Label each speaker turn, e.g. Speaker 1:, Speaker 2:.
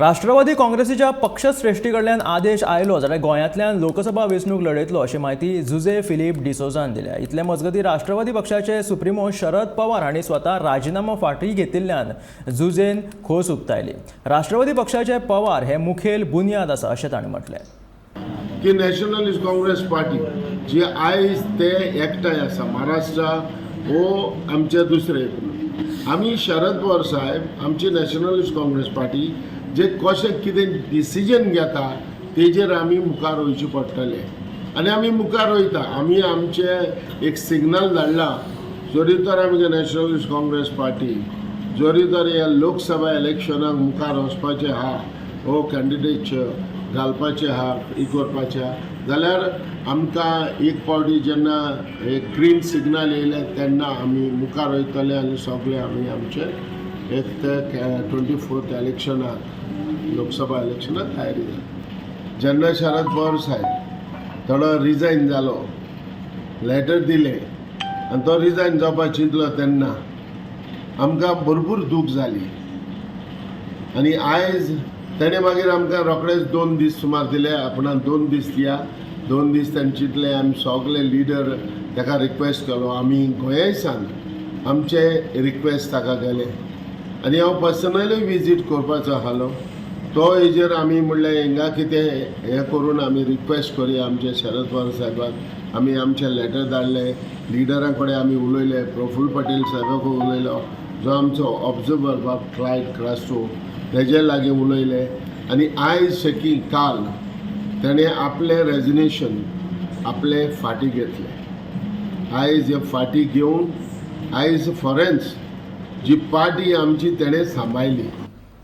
Speaker 1: राष्ट्रवादी काँग्रेसीच्या पक्षश्रेश्ठी कडल्यान आदेश आयलो जाल्यार गोंयांतल्यान लोकसभा वेंचणूक लढयतलो अशी म्हायती जुझे फिलीप डिसोझान दिल्या. इतले मजगतीं, राष्ट्रवादी पक्षाचे सुप्रिमो शरद पवार हांणी स्वता राजिनामो फाटीं घेतिल्ल्यान जुझेन खोस उक्तायली. राष्ट्रवादी पक्षाचे पवार हे मुखेल बुन्याद आसा अशें तांणी म्हटलें.
Speaker 2: की नॅशनलिस्ट काँग्रेस पार्टी जी आयज ते एकठांय आसा, महाराष्ट्रा हो आमचे दुसरे, आमी शरद पवार साहेब, आमची नॅशनलिस्ट काँग्रेस पार्टी जे कशें कितें डिसिजन घेता तेजेर आमी मुखार वयचें पडटलें आनी आमी मुखार वयता. आमी आमचे एक सिग्नल धाडला, जरी तर आमचे नॅशनलिस्ट काँग्रेस पार्टी जरी तर ह्या लोकसभा इलेक्शनाक मुखार वचपाचें आहा, हो कॅन्डिडेट घालपाचे आहा, ही करपाचें आहा जाल्यार आमकां एक फावटी जेन्ना एक ग्रीन सिग्नल येयलें तेन्ना आमी मुखार वयतले आनी सगळे आमी आमचे एक ते 24th इलेक्शनाक, लोकसभा इलेक्शनाक तयारी जाली. जेन्ना शरद पवार साहेब थोडो रिजायन जालो, लेटर दिलें आनी तो रिजायन जावपाक चिंतलो, तेन्ना आमकां भरपूर दूख जाली. आनी आयज तेणें मागीर आमकां रोखडेच 2 दीस सुमार दिले, आपणाक 2 दीस दिया. 2 दीस तेणें चिंतले. आमी सगळे लिडर ताका रिक्वेस्ट केलो. आमी गोंयासान आमचे रिक्वेस्ट ताका गेले आनी हांव पर्सनली विजीट करपाचो आसलो. तो हेजेर आमी म्हणलें, हिंगा कितें हें करून आमी रिक्वेस्ट करुया आमचे शरद पवार साहेबाक. आमी आमचे लेटर धाडले, लिडरां कडेन आमी उलयले, प्रफुल्ल पटेल साहेबाक उलयलो, जो आमचो ऑब्जर्वर बाब क्लायड क्रास्टो तेजे लागीं उलयले. आनी आयज शेकी काल तेणें आपलें रेजिग्नेशन आपलें फाटीं घेतलें. आयज हे फाटीं घेवन आयज फॉरेन्स जी पार्टी आमची तेणें सांबाळ्ळी.